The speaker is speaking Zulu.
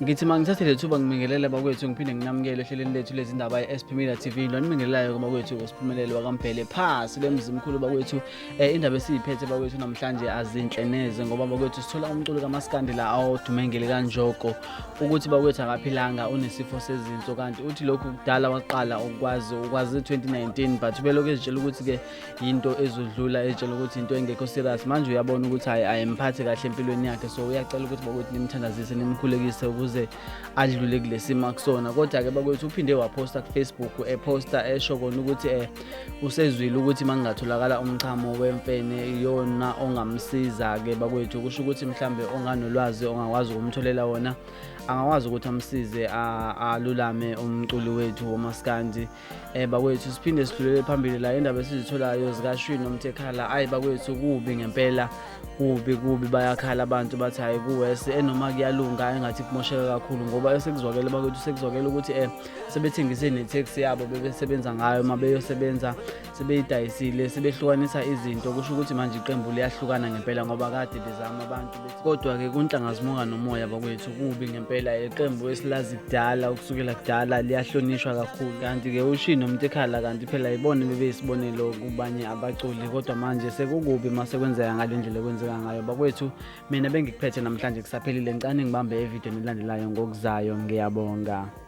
Ngithi mangithathe le thuba ngibingelele bakwethu, ngiphinde nginamukele ohlelweni lethu lezindaba e-SP Media TV. Lo nibingelelayo bakwethu uSiphumelele wakaMbhele phasi lemzimkhulu bakwethu. Indaba esiyiphethe bakwethu namhlanje azinhle neze, ngoba bakwethu sithola umculo kaMaskandi la odume ngelikaNjoko ukuthi bakwethu akaphilanga, unesifo sezinso, kanti uthi lokhu kudala waqala ukwazi ukwazi 2019, but ubelokhu ezitshela ukuthi-ke yinto ezodlula, ezitshela ukuthi into engekho serious. Manje uyabona ukuthi hayi, ayimphathi kahle empilweni yakhe, so uyacela ukuthi bakwethu nimthandazise, nimkhulekise ukuze adlule kule simo akusona. Kodwa-ke bakwethu uphinde waphosta ku-Facebook, ephosta esho kona ukuthi usezwile ukuthi makungatholakala umchamo wemfene iyona ongamsiza-ke bakwethu. Kusho ukuthi mhlambe onganolwazi ongakwazi ukumtholela wona, angakwazi ukuthi amsize alulame umculi wethu womaskandi. Bakwethu siphinde sidlulele phambili la, indaba esizitholayo zikaShwi noMthekhala. Ayi bakwethu, kubi ngempela, kubi kubi, bayakhala abantu, bathi hayi, kuwese enoma kuyalunga, engathi kumosheka kakhulu, ngoba esekuzwakele bakwethu, sekuzwakele ukuthi sebethengise ne-taxi yabo bebesebenza ngayo uma beyosebenza, sebeyidayisile, sebehlukanisa izinto. Kusho ukuthi manje iqembu liyahlukana ngempela, ngoba kade bezama abantu bethi, kodwa-ke kunhlanga zimuka nomoya bakwethu. Kubi ngempela, iqembu esilazi kudala, ukusukela kudala, liyahlonishwa kakhulu. Kanti-ke uShwi noMtekhala kanti phela ibona bebeyisibonelo kubanye abaculi, kodwa manje sekukubi uma sekwenzeka ngale ndlela ekwenzeka ngayo bakwethu. Mina bengikuphethe namhlanje kusaphelile, ngicane ngibambe evidweni elandelayo ngokuzayo. Ngiyabonga.